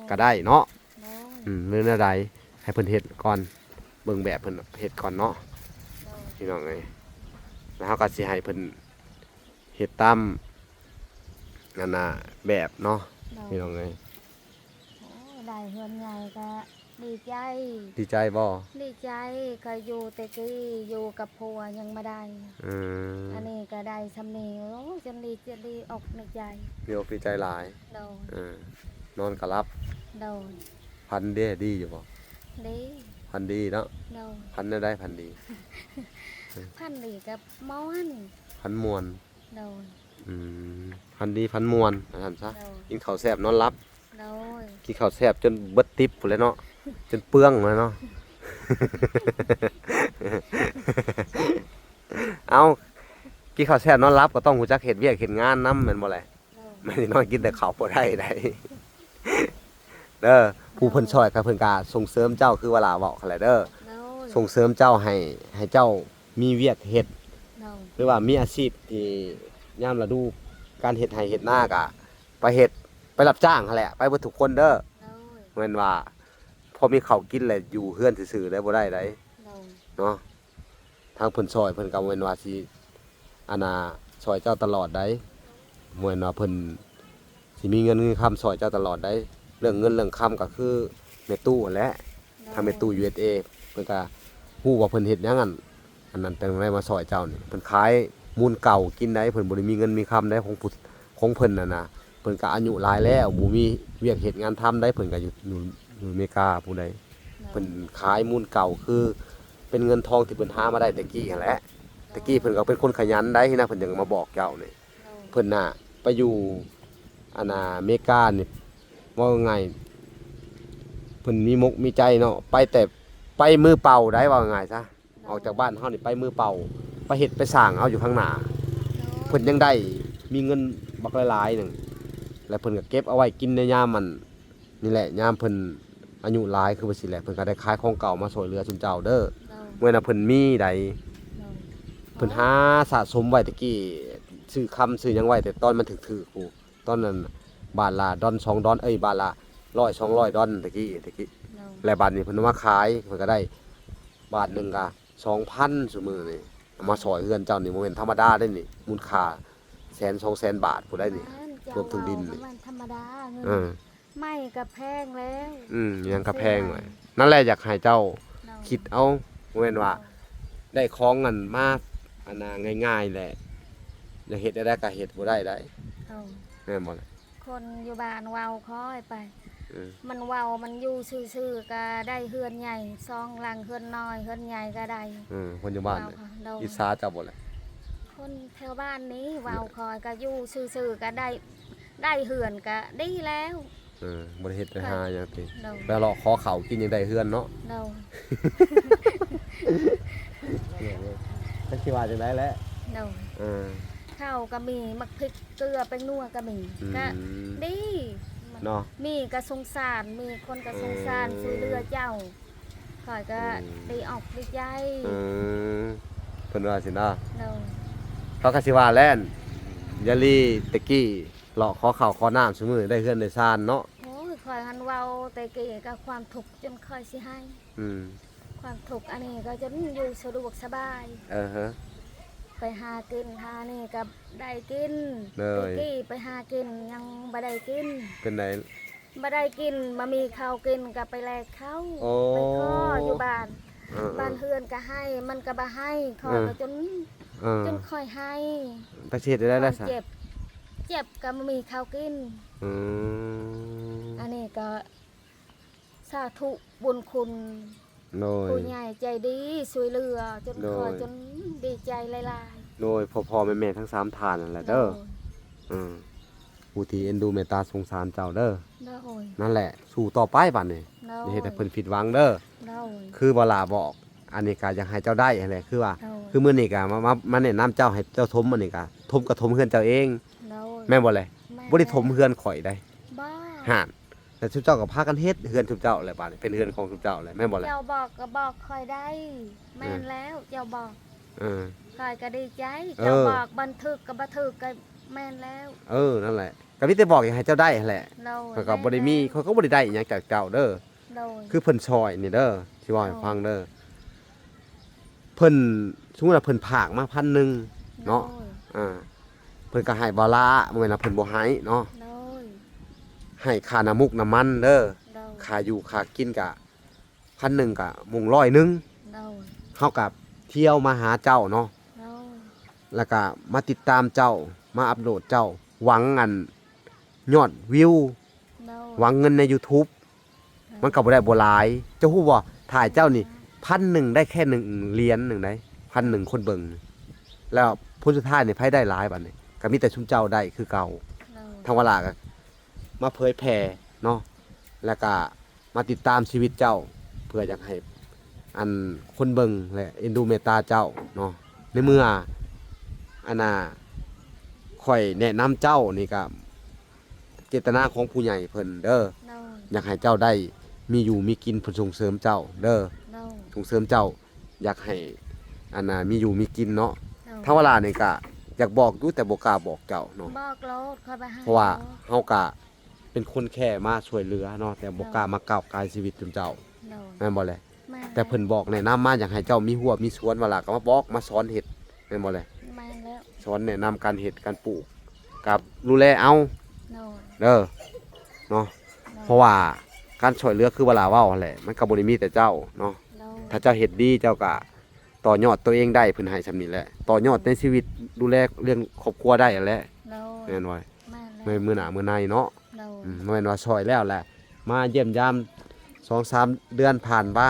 ກະໄດ້ເນາະ ໂດຍ ອືມ ຫຼືແນວໃດ ໃຫ້ເພິ່ນເຮັດກ່ອນ ເບິ່ງແບບເພິ່ນເຮັດກ່ອນເນາະ ໂດຍ ພີ່ນ້ອງເອີຍ ແລ້ວເຮົາກໍຊິໃຫ້ເພິ່ນເຮັດຕາມ ອັນນ່າ ແບບເນາະ ໂດຍ ພີ່ນ້ອງເອີຍ ໂອ້ ໄດ້ເຮືອນໃຫຍ່ກໍດີໃຈ ດີໃຈບໍ່? ດີໃຈ ຂ້ອຍຢູ່ແຕ່ກີ້ຢູ່ກັບຜົວຍັງບໍ່ໄດ້ ອືມ ອັນນີ້ກໍໄດ້ຊ່ຳນີ້ ໂອ້ ຈົນດີ ຈະດີອົກດີໃຈ ດີອົກດີໃຈຫຼາຍ ໂດຍ ເອີ ນອນກໍຫຼັບ ໂດຍ ຝັນເດ້ ດີຢູ່ບໍ່? ດີ ຝັນດີເນາະ ໂດຍ ຝັນແນວໃດ? ຝັນດີ ຝັນດີກໍມ່ວນ ຝັນມ່ວນ ໂດຍ ອືມ ຝັນດີຝັນມ່ວນ ວ່າຊັ້ນຊະ ໂດຍ ກິນເຂົ້າແຊບນອນຫຼັບ ໂດຍ ກິນເຂົ້າແຊບຈົນເບິດຕິບພຸ້ນແຫຼະເນາະ ຈົນເປືອງພຸ້ນແຫຼະເນາະ ເອົ້າ ກິນເຂົ້າແຊບນອນຫຼັບກໍຕ້ອງຮູ້ຈັກເຮັດວຽກເຮັດງານນຳ ແມ່ນບໍ່ແຫຼະ? ໂດຍ ແມ່ນຊິນອນກິນແຕ່ເຂົ້າບໍ່ໄດ້ໃດ ເດີ ຜູ້ເພິ່ນຊ່ອຍກໍເພິ່ນກໍສົ່ງເສີມເຈົ້າ ຄືວ່າຫຼ້າເວົ້າຫັ້ນແຫຼະເດີ ໂດຍ ສົ່ງເສີມເຈົ້າໃຫ້ ໃຫ້ເຈົ້າມີວຽກເຮັດ ໂດຍ ຫຼືວ່າມີອາຊີບທີ່ຍາມລະດູການເຮັດໄຮ່ເຮັດນາກໍໄປເຮັດ ໄປຮັບຈ້າງຫັ້ນແຫຼະ ໄປເບິດທຸກຄົນເດີ ໂດຍ ແມ່ນວ່າພໍມີເຂົ້າກິນແຫຼະ ຢູ່ເຮືອນຊື່ໆແລ້ວບໍ່ໄດ້ໃດ ໂດຍ ເນາະ ທາງເພິ່ນຊ່ອຍເພິ່ນກໍບໍ່ແມ່ນວ່າຊິ ອັນນ່າ ຊ່ອຍເຈົ້າຕະຫຼອດໃດ ບໍ່ແມ່ນວ່າເພິ່ນຊິມີເງິນມີຄຳຊ່ອຍເຈົ້າຕະຫຼອດໃດ ເລື່ອງເງິນເລື່ອງຄຳກໍຄືແມ່ຕູ້ຫັ້ນແຫຼະ ໂດຍ ທາງແມ່ຕູ້ ຢູເອັສເອ ເພິ່ນກໍ ຮູ້ວ່າເພິ່ນເຮັດຫຍັງອັນ ອັນນັ້ນຈັ່ງໄດ້ມາຊ່ອຍເຈົ້ານີ້. ເພິ່ນຂາຍມູນເກົ່າກິນໄດ໋ ເພິ່ນບໍ່ໄດ້ມີເງິນມີຄຳໄດ໋ ຂອງຜູ້ ຂອງເພິ່ນນັ້ນນະ. ເພິ່ນກໍອາຍຸຫຼາຍແລ້ວ ບໍ່ມີວຽກເຮັດງານທຳໄດ໋ ເພິ່ນກໍຢູ່ ຢູ່ ຢູ່ເມກາຜູ້ໃດ. ເພິ່ນຂາຍມູນເກົ່າ ຄືເປັນເງິນທອງທີ່ເພິ່ນຫາມາໄດ້ແຕ່ກີ້ຫັ້ນແຫຼະ. ແຕ່ກີ້ເພິ່ນກໍເປັນຄົນຂະຫຍັນໄດ໋ນະ ເພິ່ນຈັ່ງມາບອກເຈົ້ານີ້. ເພິ່ນນະໄປຢູ່ ອັນນ່າ ເມການີ້ ເວົ້າງ່າຍ ເພິ່ນມີມົກມີໃຈເນາະ ໄປແຕ່ ໄປມືເປົ່າໄດ໋ ເວົ້າງ່າຍຊະ. ອອກຈາກບ້ານເຮົານີ້ໄປມືເປົ່າ ໄປເຮັດໄປສ້າງເອົາຢູ່ຂ້າງໜ້າ. ເພິ່ນຍັງໄດ້ມີເງິນບັກຫຼາຍໆໜຶ່ງ ແລ້ວເພິ່ນກໍເກັບເອົາໄວ້ກິນໃນຍາມ ອັນນີ້ແຫຼະ ຍາມເພິ່ນອາຍຸຫຼາຍຄືວ່າຊີ້ແຫຼະ ເພິ່ນກໍໄດ້ຂາຍຂອງເກົ່າມາຊ່ວຍເຫຼືອຊຸມເຈົ້າເດີ. ເມື່ອນັ້ນເພິ່ນມີໃດ໋ ເພິ່ນຫາສະສົມໄວ້ແຕ່ກີ້ ຊື້ຄຳຊື້ຫຍັງໄວ້ແຕ່ຕອນມັນຖືກໆພຸ້ນ. ຕອນນັ້ນບາດລະດອນສອງດອນ ເອີຍ ບາດລະຮ້ອຍສອງຮ້ອຍດອນແຕ່ກີ້ ແຕ່ກີ້. ແລ້ວບາດນີ້ເພິ່ນເອົາມາຂາຍ ເພິ່ນກໍໄດ້ບາດໜຶ່ງກໍສອງພັນ. ຊຸມື້ນີ້ເອົາມາຊ່ອຍເຮືອນເຈົ້ານີ້ ບໍ່ແມ່ນທຳມະດາເດ້ນີ້ ມູນຄ່າແສນສອງແສນບາດພຸ້ນໃດ໋ນີ້ ແມ່ນ ລວມເຖິງດິນນີ້ ບໍ່ແມ່ນທຳມະດາ ເງິນ ເອີ ໄມ້ກໍແພງແລ້ວ ອືມ ຫຍັງກໍແພງແລ້ວ. ນັ້ນແຫຼະ ຢາກໃຫ້ເຈົ້າຄິດເອົາ ບໍ່ແມ່ນວ່າໄດ້ຂອງອັນມາ ອັນນ່າ ງ່າຍໆແຫຼະ ຢາກເຮັດແນວໃດກໍເຮັດບໍ່ໄດ້ໃດ໋ ເອີ ແມ່ນບໍ່ລະ? ຄົນຢູ່ບ້ານເວົ້າຂ້ອຍໄປ ເອີ ມັນເວົ້າ ມັນຢູ່ຊື່ໆກໍໄດ້ເຮືອນໃຫຍ່ສອງຫຼັງ ເຮືອນນ້ອຍເຮືອນໃຫຍ່ກໍໄດ້. ເອີ ຄົນຢູ່ບ້ານ ອິດສາເຈົ້າບໍ່ລະ? ຄົນແຖວບ້ານນີ້ເວົ້າຂ້ອຍ ກໍຢູ່ຊື່ໆກໍໄດ້ ໄດ້ເຮືອນກໍດີແລ້ວ. ເອີ ບໍ່ໄດ້ເຮັດໄດ້ຫາຫຍັງຕິ ໄປເລາະຂໍເຂົ້າກິນຍັງໄດ້ເຮືອນເນາະ. ໂດຍ ຈັກຊິວ່າຈັ່ງໃດແຫຼະ. ໂດຍ ເອີ ເຂົ້າກໍມີ ໝາກພິກ ເກືອ ແປ້ງນົວກໍມີ ອືມ ກໍດີເນາະ ມີກໍສົງສານ ມີຄົນກໍສົງສານ ອືມ ຊ່ວຍເຫຼືອເຈົ້າ ຂ້ອຍກໍ ອືມ ດີອອກດີໃຈ. ອືມ ເພິ່ນວ່າຊີ້ນະ. ໂດຍ ເຂົາກໍຊິວ່າແລ້ວ ຍາລີແຕ່ກີ້ ເລາະຂໍເຂົ້າຂໍນ້ຳຊຸມື້ ໄດ້ເຮືອນໄດ້ຊານເນາະ. ໂອ້ຍ ຂ້ອຍຫັ້ນເວົ້າແຕ່ກີ້ກໍຄວາມທຸກຈົນຂ້ອຍຊິໄຫ້. ອືມ ຄວາມທຸກອັນນີ້ກໍຈົນຢູ່ສະດວກສະບາຍ. ເອີ ໄປຫາກິນຫານີ້ກໍໄດ້ກິນ. ໂດຍ ແຕ່ກີ້ໄປຫາກິນຍັງບໍ່ໄດ້ກິນ. ເປັນໃດ? ບໍ່ໄດ້ກິນ ບໍ່ມີເຂົ້າກິນກໍໄປແລກເຂົ້າ. ໂອ້ ໄປຂໍຢູ່ບ້ານ ເອີໆ ບ້ານເຮືອນກໍໃຫ້ ມັນກໍບໍ່ໃຫ້ ຂ້ອຍ ເອີ ກໍຈົນ ເອີ ຈົນຂ້ອຍໄຫ້. ແລ້ວຊິເຮັດແນວໃດລະຊະ? ເຈັບ ເຈັບກໍບໍ່ມີເຂົ້າກິນ. ອືມ ອັນນີ້ກໍສາທຸບຸນຄຸນ ໂດຍ ຜູ້ໃຫຍ່ໃຈດີຊ່ວຍເຫຼືອ ຈົນ ໂດຍ ຂ້ອຍຈົນດີໃຈຫຼາຍໆ. ໂດຍ ພໍ່ໆແມ່ໆທັງສາມທ່ານນັ້ນແຫຼະເດີ. ໂດຍ ເອີ ຜູ້ທີ່ເອັນດູເມດຕາສົງສານເຈົ້າເດີ. ໂດຍ ນັ້ນແຫຼະ ສູ້ຕໍ່ໄປບາດນີ້ ໂດຍ ຢ່າເຮັດໃຫ້ເພິ່ນຜິດຫວັງເດີ. ໂດຍ ຄືບໍ່ຫຼ້າບອກ ອັນນີ້ກໍຢາກໃຫ້ເຈົ້າໄດ້ຫັ້ນແຫຼະ ຄືວ່າ ໂດຍ ຄືມື້ນີ້ກໍມາ ມາ ມາແນະນຳເຈົ້າ ໃຫ້ເຈົ້າຖົມ ອັນນີ້ກໍຖົມກໍຖົມເຮືອນເຈົ້າເອງ. ໂດຍ ແມ່ນບໍ່ແຫຼະ? ແມ່ນ ບໍ່ໄດ້ຖົມເຮືອນຂ້ອຍໃດ໋. ບ້າ ຫັ້ນ ແລ້ວຊຸມເຈົ້າກໍພາກັນເຮັດເຮືອນຊຸມເຈົ້າແຫຼະ ບາດນີ້ເປັນເຮືອນຂອງຊຸມເຈົ້າແຫຼະ ແມ່ນບໍ່ແຫຼະ? ເຈົ້າບອກກໍບອກຂ້ອຍໄດ້. ເອີ ແມ່ນແລ້ວ ເຈົ້າບອກ ເອີ ຂ້ອຍກໍດີໃຈ. ເອີ ເຈົ້າບອກ ມັນຖືກກໍບໍ່ຖືກກໍແມ່ນແລ້ວ. ເອີ ນັ້ນແຫຼະ ກໍມີແຕ່ບອກຢາກໃຫ້ເຈົ້າໄດ້ຫັ້ນແຫຼະ. ໂດຍ ຂ້ອຍກໍບໍ່ໄດ້ມີ ແມ່ນແລ້ວ ຂ້ອຍກໍບໍ່ໄດ້ໄດ້ອີ່ຫຍັງຈາກເຈົ້າເດີ. ໂດຍ ຄືເພິ່ນຊ່ອຍນີ້ເດີ ຊິເວົ້າໃຫ້ ໂດຍ ຟັງເດີ ເພິ່ນ ສົມມຸດວ່າເພິ່ນຝາກມາພັນໜຶ່ງເນາະ. ໂດຍ ອ່າ ເພິ່ນກໍໃຫ້ບໍ່ລະ ບໍ່ແມ່ນວ່າເພິ່ນບໍ່ໃຫ້ເນາະ. ໂດຍ ໃຫ້ຄ່ານ້ຳມູກນ້ຳມັນເດີ. ໂດຍ ຄ່າຢູ່ຄ່າກິນກະພັນໜຶ່ງ ກະມຸງຮ້ອຍໜຶ່ງ. ໂດຍ ເຮົາກະທ່ຽວມາຫາເຈົ້າເນາະ. ໂດຍ ແລ້ວກະມາຕິດຕາມເຈົ້າ ມາອັບໂຫຼດເຈົ້າ ຫວັງອັນຍອດວິວ. ໂດຍ ຫວັງເງິນໃນຢູທູບ ມັນກໍບໍ່ໄດ້ບໍ່ຫຼາຍ. ເຈົ້າຮູ້ບໍ່ ຖ້າເຈົ້ານີ້ ພັນໜຶ່ງໄດ້ແຄ່ໜຶ່ງຫຼຽນໜຶ່ງໃດ໋ ພັນໜຶ່ງຄົນເບິ່ງ ແລ້ວຜົນສຸດທ້າຍນີ້ໃຜໄດ້ຫຼາຍບາດນີ້? ກໍມີແຕ່ຊຸມເຈົ້າໄດ້ຄືເກົ່າ. ໂດຍ ທາງວາລາກໍມາເຜີຍແຜ່ເນາະ ແລ້ວກໍມາຕິດຕາມຊີວິດເຈົ້າ ເພື່ອຢາກໃຫ້ອັນຄົນເບິ່ງ ແລະ ເອັນດູເມດຕາເຈົ້າເນາະ. ໃນເມື່ອ ອັນນ່າ ຂ້ອຍແນະນຳເຈົ້ານີ້ກໍ ເຈດຕະນາຂອງຜູ້ໃຫຍ່ເພິ່ນເດີ. ໂດຍ ຢາກໃຫ້ເຈົ້າໄດ້ມີຢູ່ມີກິນ ເພິ່ນສົ່ງເສີມເຈົ້າເດີ. ໂດຍ ສົ່ງເສີມເຈົ້າ ຢາກໃຫ້ ອັນນ່າ ມີຢູ່ມີກິນເນາະ. ໂດຍ ທາງວາລານີ້ກະຢາກບອກຢູ່ ແຕ່ບໍ່ກ້າບອກເຈົ້າເນາະ. ບອກໂລດ ຂ້ອຍບໍ່ໃຫ້ ເພາະວ່າເຮົາກະເປັນຄົນແຄ່ມາຊ່ວຍເຫຼືອເນາະ ແຕ່ບໍ່ກ້າມາກ້າວກ່າຍຊີວິດຈຸມເຈົ້າ. ໂດຍ ແມ່ນບໍ່ແລະ? ແມ່ນ ແຕ່ເພິ່ນບອກແນະນຳມາ ຢາກໃຫ້ເຈົ້າມີຮົ້ວມີສວນ ວ່າລະກໍມາບອກມາສອນເຮັດ ແມ່ນບໍ່ແລະ? ແມ່ນແລ້ວ ສອນແນະນຳການເຮັດການປູກ ກັບດູແລເອົາ. ໂດຍ ເດີ ເນາະ. ໂດຍ ເພາະວ່າການຊ່ວຍເຫຼືອ ຄືວ່າລະເວົ້າຫັ້ນແຫຼະ ມັນກໍບໍ່ໄດ້ມີແຕ່ເຈົ້າເນາະ. ໂດຍ ຖ້າເຈົ້າເຮັດດີ ເຈົ້າກະຕໍ່ຍອດຕົວເອງໄດ້ ເພິ່ນໃຫ້ຊ່ຳນີ້ແຫຼະ ຕໍ່ຍອດໃນຊີວິດ ດູແລເລື່ອງຄອບຄົວໄດ້ຫັ້ນແຫຼະ ໂດຍ ແມ່ນບໍ່? ແມ່ນແລ້ວ ໃນມື້ໜ້າມື້ໃນເນາະ ໂດຍ ອືມ ບໍ່ແມ່ນວ່າຊ່ອຍແລ້ວແຫຼະ ມາຢ້ຽມຢາມສອງສາມເດືອນຜ່ານມາ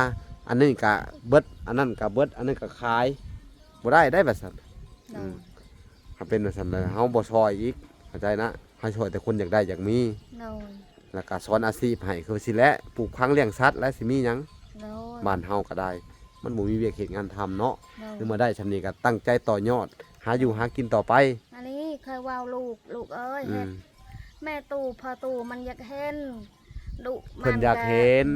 ອັນນີ້ກະເບິດ ອັນນັ້ນກະເບິດ ອັນນັ້ນກະຂາຍ ບໍ່ໄດ້ໄດ໋ວ່າຊັ້ນ ໂດຍ ອືມ ຖ້າເປັນວ່າຊັ້ນແລ້ວ ເຮົາບໍ່ຊ່ອຍອີກ ເຂົ້າໃຈນະ ໃຫ້ຊ່ອຍແຕ່ຄົນຢາກໄດ້ຢາກມີ ໂດຍ ແລ້ວກະສອນອາຊີບໃຫ້ ຄືຊິແຫຼະ ປູກຝັງລ້ຽງສັດ ແລະຊິມີຫຍັງ ໂດຍ ບ້ານເຮົາກໍໄດ້ ມັນບໍ່ມີວຽກເຮັດງານທຳເນາະ ໂດຍ ໃນເມື່ອໄດ້ຊ່ຳນີ້ກໍຕັ້ງໃຈຕໍ່ຍອດ ຫາຢູ່ຫາກິນຕໍ່ໄປ ອັນນີ້ເຄີຍເວົ້າລູກ ລູກເອີຍ ອືມ ເຮັດ ແມ່ຕູ້ພໍ່ຕູ້ມັນຢາກເຫັນ ດຸ ເພິ່ນຢາກເຫັນ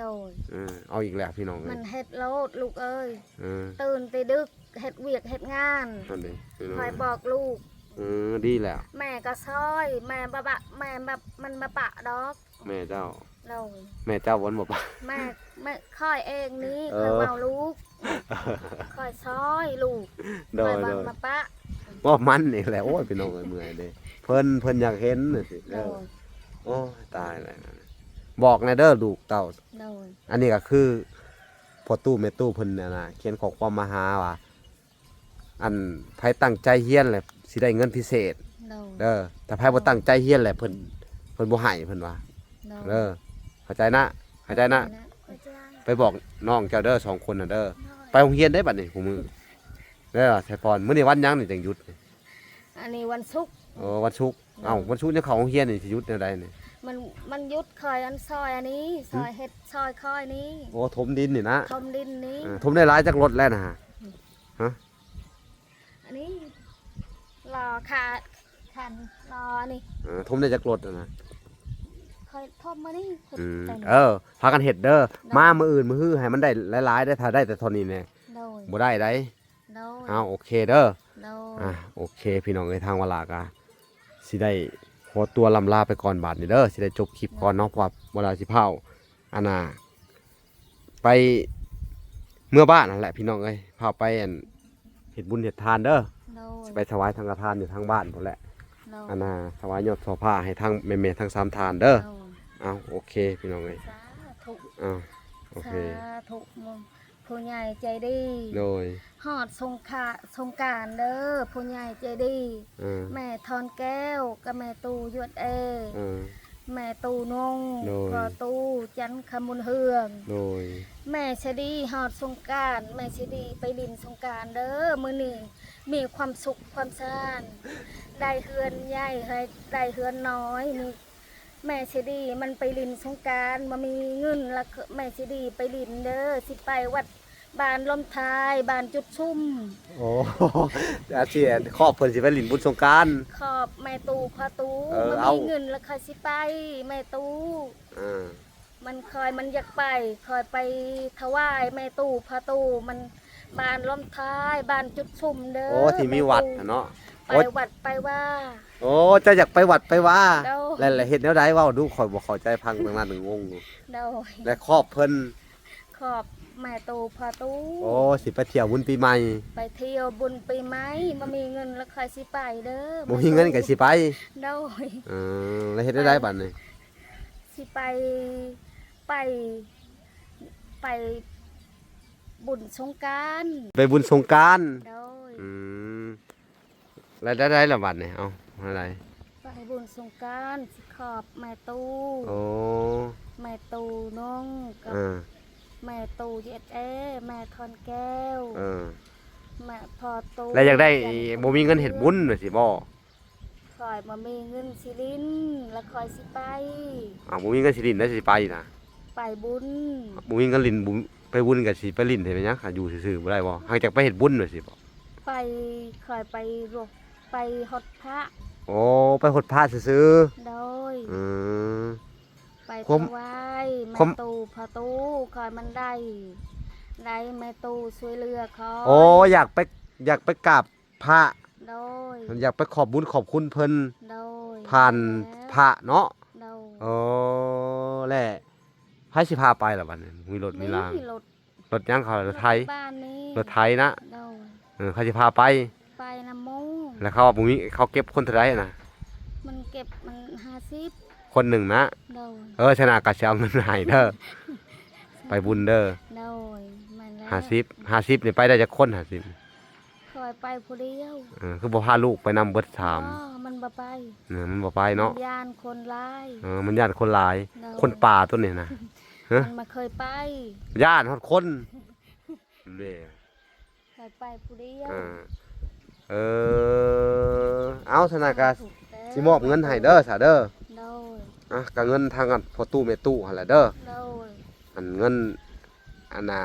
ໂດຍ ເອີ ເອົາອີກແລ້ວພີ່ນ້ອງເອີຍ ມັນເຮັດໂລດລູກເອີຍ ເອີ ຕື່ນແຕ່ດຶກ ເຮັດວຽກເຮັດງານ ນັ້ນເດ້ ຂ້ອຍບອກລູກ ເອີ ດີແລ້ວ ແມ່ກໍຊ່ອຍ ແມ່ບໍ່ປະ ແມ່ແບບມັນບໍ່ປະດອກ ແມ່ເຈົ້າ ໂດຍ ແມ່ເຈົ້າບໍ່ ມັນບໍ່ປະ ແມ່ ແມ່ຂ້ອຍເອງນີ້ ເອີ ຂ້ອຍເວົ້າລູກ ຂ້ອຍຊ່ອຍລູກ ໂດຍ ຂ້ອຍບໍ່ ໂດຍ ມາປະ ເວົ້າມັນອີກແລ້ວ ໂອ້ຍ ພີ່ນ້ອງເອີຍ ເມື່ອຍເດ້ ເພິ່ນ ເພິ່ນຢາກເຫັນ ໂດຍ ໂອ້ຍ ຕາຍແລ້ວ ບອກແດ່ເດີລູກເຕົ້າ ໂດຍ ອັນນີ້ກໍຄືພໍ່ຕູ້ແມ່ຕູ້ເພິ່ນນັ້ນນະ ຂຽນຂໍ້ຄວາມມາຫາວ່າ ອັນໃຜຕັ້ງໃຈຮຽນແຫຼະ ຊິໄດ້ເງິນພິເສດ ໂດຍ ເດີ ຖ້າໃຜບໍ່ຕັ້ງໃຈຮຽນແຫຼະ ເພິ່ນ ເພິ່ນບໍ່ໃຫ້ ເພິ່ນວ່າ ໂດຍ ເດີ ເຂົ້າໃຈນະ ເຂົ້າໃຈນະ ເຂົ້າໃຈນະ ໄປບອກນ້ອງເຈົ້າເດີ ສອງຄົນນະເດີ ໂດຍ ໄປໂຮງຮຽນໄດ້ບັດນີ້ ຄູ່ມື້ ເດີ ໄຊພອນ ມື້ນີ້ວັນຫຍັງນີ້ຈັ່ງຢຸດນີ້ ອັນນີ້ວັນສຸກ ເອີ ວັນສຸກ ໂດຍ ເອົ້າ ວັນສຸກຍັງເຂົ້າໂຮງຮຽນນີ້ ຊິຢຸດແນວໃດນີ້ ມັນ ມັນຢຸດ ຂ້ອຍອັນຊອຍອັນນີ້ ອືມ ຊອຍເຮັດ ຊອຍຂ້ອຍນີ້ ໂອ້ ຖົມດິນນີ້ນະ ຖົມດິນນີ້ ເອີ ຖົມໄດ້ຫຼາຍຈັກລົດແລ້ວນະ ອືມ ຮະ ອັນນີ້ລໍຂາ ຂັນລໍນີ້ ເອີ ຖົມໄດ້ຈັກລົດຫັ້ນນະ ຂ້ອຍຖົມມານີ້ ອືມ ເອີ ພາກັນເຮັດເດີ ໂດຍ ມາມື້ອື່ນມື້ຮືໃຫ້ມັນໄດ້ຫຼາຍໆເດີ ຖ້າໄດ້ແຕ່ທໍ່ນີ້ແນ່ ໂດຍ ບໍ່ໄດ້ໃດ ໂດຍ ເອົາ ໂອເຄເດີ ໂດຍ ອ່າ ໂອເຄ ພີ່ນ້ອງເອີຍ ທາງວາລາກະຊິໄດ້ຂໍຕົວລ່ຳລາໄປກ່ອນບາດນີ້ເດີ ຊິໄດ້ຈົບຄລິບກ່ອນເນາະ ເພາະວ່າວາລາຊິພາວ ອັນນ່າ ໄປເມືອບ້ານຫັ້ນແຫຼະພີ່ນ້ອງເອີຍ ພາໄປອັນເຮັດບຸນເຮັດທານເດີ ໂດຍ ຊິໄປຖວາຍສັງຄະທານຢູ່ທາງບ້ານພຸ້ນແຫຼະ ໂດຍ ອັນນ່າ ຖວາຍຍອດໂສພາໃຫ້ທາງແມ່ໆທັງສາມທ່ານເດີ ໂດຍ ເອົາ ໂອເຄ ພີ່ນ້ອງເອີຍ ສາທຸ ເອົາ ໂອເຄ ສາທຸ ຜູ້ໃຫຍ່ໃຈດີ ໂດຍ ຮອດສົງຄະ ສົງການເດີ ຜູ້ໃຫຍ່ໃຈດີ ເອີ ແມ່ທອນແກ້ວກັບແມ່ຕູ້ ຢູເອັສເອ ເອີ ແມ່ຕູ້ນົງ ໂດຍ ພໍ່ຕູ້ຈັນຄະມຸນເຮືອງ ໂດຍ ແມ່ສະດີຮອດສົງການ ແມ່ສະດີໄປຫຼິ້ນສົງການເດີ ມື້ນີ້ມີຄວາມສຸກຄວາມຊານ ໄດ້ເຮືອນໃຫຍ່ ໄດ້ເຮືອນນ້ອຍ ມີ ແມ່ສະດີມັນໄປຫຼິ້ນສົງການ ບໍ່ມີເງິນ ລະແມ່ສະດີໄປຫຼິ້ນເດີ ຊິໄປວັດບ້ານລົມທ້າຍ ບ້ານຈຸດຊຸມ ໂອ້ ອາ ຊິ ຄອບເພິ່ນຊິໄປຫຼິ້ນບຸນສົງການ ຄອບແມ່ຕູ້ພໍ່ຕູ້ ເອີ ບໍ່ມີເງິນ ລະຂ້ອຍຊິໄປ ແມ່ຕູ້ ເອີ ມັນ ຂ້ອຍມັນຢາກໄປ ຂ້ອຍໄປຖວາຍແມ່ຕູ້ພໍ່ຕູ້ ມັນ ບ້ານລົມທ້າຍ ບ້ານຈຸດຊຸມເດີ ໂອ້ ທີ່ມີວັດຫັ້ນເນາະ ໄປ ໂອ້ ວັດໄປວາ ໂອ້ ເຈົ້າຢາກໄປວັດໄປວາ ໂດຍ ແລ້ວ ແລ້ວເຮັດແນວໃດ ເວົ້າດູ ຂ້ອຍບໍ່ເຂົ້າໃຈ ຟັງຕັ້ງນານກໍງົງຢູ່ ໂດຍ ແລ້ວຄອບເພິ່ນ ຄອບແມ່ຕູ້ພໍ່ຕູ້ ໂອ້ ຊິໄປທ່ຽວບຸນປີໃໝ່ ໄປທ່ຽວບຸນປີໃໝ່ ບໍ່ມີເງິນລະຂ້ອຍຊິໄປເດີ ບໍ່ມີເງິນກໍຊິໄປ ໂດຍ ເອີ ແລ້ວເຮັດແນວໃດບັດນີ້ ຊິໄປ ໄປ ໄປບຸນສົງການ ໄປບຸນສົງການ ໂດຍ ອືມ ແລ້ວໄດ້ ໄດ້ລະບັດນີ້ ເອົາ ແນວໃດ ໄປບຸນສົງການ ຊິຄອບແມ່ຕູ້ ໂອ້ ແມ່ຕູ້ນົງ ກັບ ເອີ ແມ່ຕູ້ ຢູເອັສເອ ແມ່ທອນແກ້ວ ເອີ ແມ່ພໍ່ຕູ້ ແລ້ວຢາກໄດ້ ບໍ່ມີເງິນເຮັດບຸນວ່າຊີ້ບໍ? ຂ້ອຍບໍ່ມີເງິນຊິຫຼິ້ນ ລະຂ້ອຍຊິໄປ ອ້າວ ບໍ່ມີເງິນຊິຫຼິ້ນ ແລ້ວຊິໄປນະ ໄປບຸນ ບໍ່ມີເງິນຫຼິ້ນບຸນ ໄປບຸນກໍຊິໄປຫຼິ້ນເຮັດຫຍັງ ຢູ່ຊື່ໆບໍ່ໄດ້ບໍ? ຫາກຈະໄປເຮັດບຸນວ່າຊີ້ບໍ? ໄປ ຂ້ອຍໄປລົດ ໄປຫົດພະ ໂອ້ ໄປຫົດພະຊື່ໆ ໂດຍ ອືມ ໄປຖວາຍແມ່ຕູ້ພໍ່ຕູ້ ຂ້ອຍມັນໄດ້ ໄດ້ແມ່ຕູ້ຊ່ວຍເຫຼືອຂ້ອຍ ໂອ້ ຢາກໄປ ຢາກໄປກາບ ພະ ໂດຍ ຢາກໄປຂອບບຸນຂອບຄຸນເພິ່ນ ໂດຍ ຜ່ານ ແມ່ນແລ້ວ ພະເນາະ ໂດຍ ເອີ ແລ້ວໃຜຊິພາໄປລະບັດນີ້? ມີລົດມີລາງ ມີລົດ ລົດຫຍັງເຂົາ? ລົດໄຖ ລົດບ້ານນີ້ ລົດໄຖນະ ໂດຍ ເອີ ໃຜຊິພາໄປ? ໄປນຳໝູ່ ແລ້ວເຂົາບໍ່ມີ ເຂົາເກັບຄົນເທົ່າໃດນະ? ມັນເກັບມັນຫ້າສິບ ຄົນໜຶ່ງນະ ໂດຍ ເອີ ຊະນະກໍຊິເອົາເງິນໃຫ້ເດີ ໄປບຸນເດີ ໂດຍ ຫ້າສິບ ຫ້າສິບນີ້ໄປໄດ້ຈັກຄົນ ຫ້າສິບ? ຂ້ອຍໄປຜູ້ດຽວ. ເອີ ຄືບໍ່ພາລູກໄປນຳເບິດສາມ? ບໍ່ ມັນບໍ່ໄປ. ເອີ ມັນບໍ່ໄປເນາະ. ມັນຢ້ານຄົນຫຼາຍ. ເອີ ມັນຢ້ານຄົນຫຼາຍ. ໂດຍ. ຄົນປ່າຕົວນີ້ນະ. ຮະ? ມັນບໍ່ເຄີຍໄປ. ຢ້ານຮອດຄົນ. ເດ້ ຂ້ອຍໄປຜູ້ດຽວ. ເອີ ເອີ ເອົາ ຊັ້ນນະກະ ສາທຸເດີ ຊິມອບເງິນໃຫ້ເດີ ສາເດີ. ໂດຍ. ອ່ະ ກະເງິນທາງອັນພໍ່ຕູ້ແມ່ຕູ້ຫັ້ນແຫຼະເດີ. ໂດຍ. ອັນເງິນ ອັນນ່າ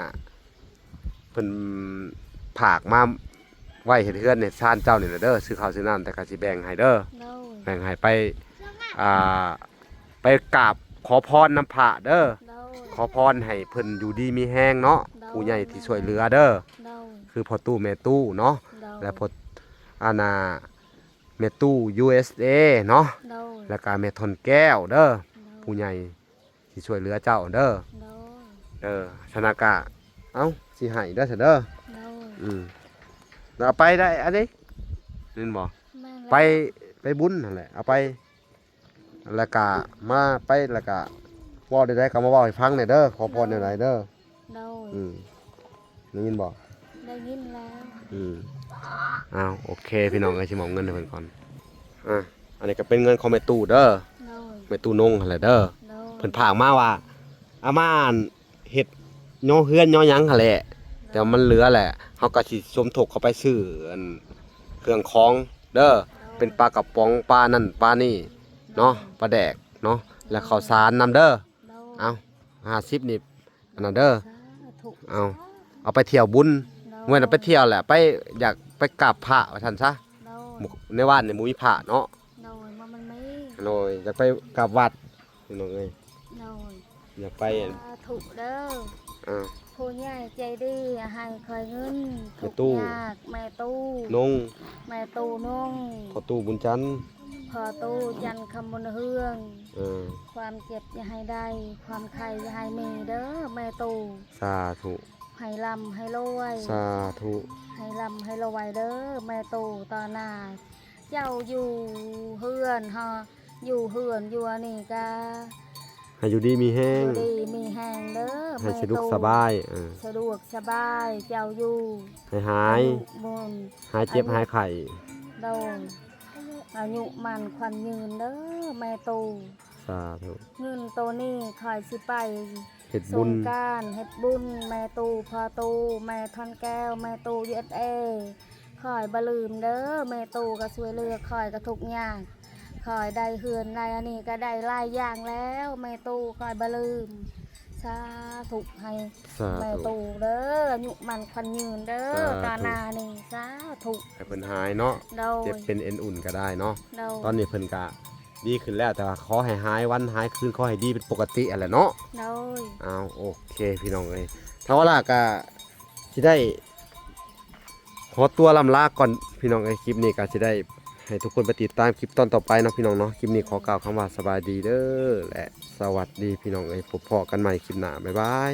ເພິ່ນຝາກມາໄວ້ເຮັດເຮືອນເຮັດຊານເຈົ້ານີ້ແຫຼະເດີ ຊື້ເຂົ້າຊື້ນ້ຳ ແຕ່ກະຊິແບ່ງໃຫ້ເດີ. ໂດຍ. ແບ່ງໃຫ້ໄປ ອ່າ ໄປກາບຂໍພອນນຳພະເດີ. ໂດຍ. ຂໍພອນໃຫ້ເພິ່ນຢູ່ດີມີແຮງເນາະ. ໂດຍ. ຜູ້ໃຫຍ່ທີ່ຊ່ວຍເຫຼືອເດີ. ໂດຍ. ຄືພໍ່ຕູ້ແມ່ຕູ້ເນາະ. ໂດຍ. ແລະ ພໍ່ ອັນນ່າ ແມ່ຕູ້ ຢູເອສເອ ເນາະ. ໂດຍ. ແລ້ວກະແມ່ທ່ອນແກ້ວເດີ. ໂດຍ. ຜູ້ໃຫຍ່ທີ່ຊ່ວຍເຫຼືອເຈົ້າເດີ. ໂດຍ. ເອີ ຊັ້ນນະກະ ເອົ້າ ຊິໃຫ້ເດີ ຊັ້ນເດີ. ໂດຍ. ອືມ ແລ້ວເອົາໄປໄດ້ອັນນີ້ ແມ່ນບໍ່? ແມ່ນແລ້ວ. ໄປ ໄປບຸນຫັ້ນແຫຼະ ເອົາໄປ ແລ້ວກະມາໄປ ແລ້ວກະເວົ້າແນວໃດກະມາເວົ້າໃຫ້ຟັງແດ່ເດີ ຂໍພອນແນວໃດເດີ. ໂດຍ. ອືມ ໄດ້ຍິນບໍ່? ໄດ້ຍິນແລ້ວ. ອືມ ອ້າວ ໂອເຄ ພີ່ນ້ອງເອີຍ ຊິມອບເງິນໃຫ້ເພິ່ນກ່ອນ. ອ່າ ອັນນີ້ກະເປັນເງິນຂອງແມ່ຕູ້ເດີ. ໂດຍ. ແມ່ຕູ້ນົງຫັ້ນແຫຼະເດີ. ໂດຍ. ເພິ່ນຝາກມາວ່າ ອາ ມາ ອັນ ເຮັດຍໍເຮືອນຍໍຫຍັງຫັ້ນແຫຼະ ແຕ່ວ່າມັນເຫຼືອແຫຼະ ເຮົາກະຊິສົມທົບເຂົ້າໄປຊື້ ອັນ ເຄື່ອງຂອງເດີ. ໂດຍ. ເປັນປາກະປ໋ອງ ປານັ້ນປານີ້ເນາະ. ໂດຍ. ປາແດກເນາະ ແລະ ໂດຍ ເຂົ້າສານນຳເດີ. ໂດຍ. ເອົາ ຫ້າສິບນີ້ ອັນນັ້ນເດີ. ສາທຸ. ເອົາ ເອົາໄປທ່ຽວບຸນ. ໂດຍ. ເມື່ອນັ້ນໄປທ່ຽວແຫຼະ ໄປ ຢາກໄປກາບພະວ່າຊັ້ນຊະ. ໂດຍ. ໃນບ້ານນີ້ບໍ່ມີພະເນາະ. ໂດຍ. ບໍ່ ມັນມີ. ໂດຍ. ຢາກໄປກາບວັດ ພີ່ນ້ອງເອີຍ. ໂດຍ. ຢາກໄປ ສາທຸເດີ. ອ່າ ຜູ້ໃຫຍ່ໃຈດີໃຫ້ຂ້ອຍເງິນ. ແມ່ຕູ້ ທຸກຍາກ ແມ່ຕູ້ນົງ. ແມ່ຕູ້ນົງ. ພໍ່ຕູ້ບຸນຈັນ. ພໍ່ຕູ້ຈັນຄຳບຸນເຮືອງ. ເອີ ຄວາມເຈັບຢ່າໃຫ້ໄດ້ ຄວາມໄຂ້ຢ່າໃຫ້ມີເດີແມ່ຕູ້. ສາທຸ. ໃຫ້ລ່ຳໃຫ້ລວຍ. ສາທຸ. ໃຫ້ລ່ຳໃຫ້ລວຍເດີແມ່ຕູ້. ຕໍ່ໜ້າເຈົ້າຢູ່ເຮືອນເຮົາ ຢູ່ເຮືອນຢູ່ອັນນີ້ກະ ໃຫ້ຢູ່ດີມີແຮງ ຢູ່ດີມີແຮງເດີ ໃຫ້ສະດວກສະບາຍ. ເອີ ສະດວກສະບາຍ ເຈົ້າຢູ່ ໃຫ້ຫາຍ ໃຫ້ຫາຍເຈັບຫາຍໄຂ້. ໂດຍ. ອາຍຸໝັ້ນຂວັນຍືນເດີແມ່ຕູ້. ສາທຸ. ເງິນໂຕນີ້ຂ້ອຍຊິໄປເຮັດບຸນ ສົງການ ເຮັດບຸນ ແມ່ຕູ້ ພໍ່ຕູ້ ແມ່ທ່ອນແກ້ວ ແມ່ຕູ້ ຢູເອສເອ. ຂ້ອຍບໍ່ລືມເດີ ແມ່ຕູ້ກະຊ່ວຍເຫຼືອຂ້ອຍກະທຸກຍາກ ຂ້ອຍໄດ້ເຮືອນໄດ້ອັນນີ້ກະໄດ້ຫຼາຍຢ່າງແລ້ວ ແມ່ຕູ້ຂ້ອຍບໍ່ລືມ. ສາທຸ ໃຫ້ ສາທຸ ແມ່ຕູ້ເດີ ອາຍຸໝັ້ນຂວັນຍືນເດີ ສາທຸ ຕໍ່ໜ້ານີ້. ສາທຸ. ໃຫ້ເພິ່ນຫາຍເນາະ. ໂດຍ. ເຈັບເປັນເອັນອຸ່ນກະໄດ້ເນາະ. ໂດຍ. ຕອນນີ້ເພິ່ນກະດີຂຶ້ນແລ້ວ ແຕ່ວ່າຂໍໃຫ້ຫາຍວັນຫາຍຄືນ ຂໍໃຫ້ດີເປັນປົກກະຕິຫັ້ນແຫຼະເນາະ. ໂດຍ. ອ້າວ ໂອເຄ ພີ່ນ້ອງເອີຍ ທາງວາລາກະຊິໄດ້ຂໍຕົວລ່ຳລາກ່ອນ ພີ່ນ້ອງເອີຍ. ຄລິບນີ້ກະຊິໄດ້ໃຫ້ທຸກຄົນໄປຕິດຕາມຄລິບຕອນຕໍ່ໄປເນາະ ພີ່ນ້ອງເນາະ. ຄລິບນີ້ຂໍກ່າວຄຳວ່າສະບາຍດີເດີ ແລະ ສະຫວັດດີ ພີ່ນ້ອງເອີຍ. ພົບພໍ້ກັນໃໝ່ຄລິບໜ້າ. ບາຍບາຍ.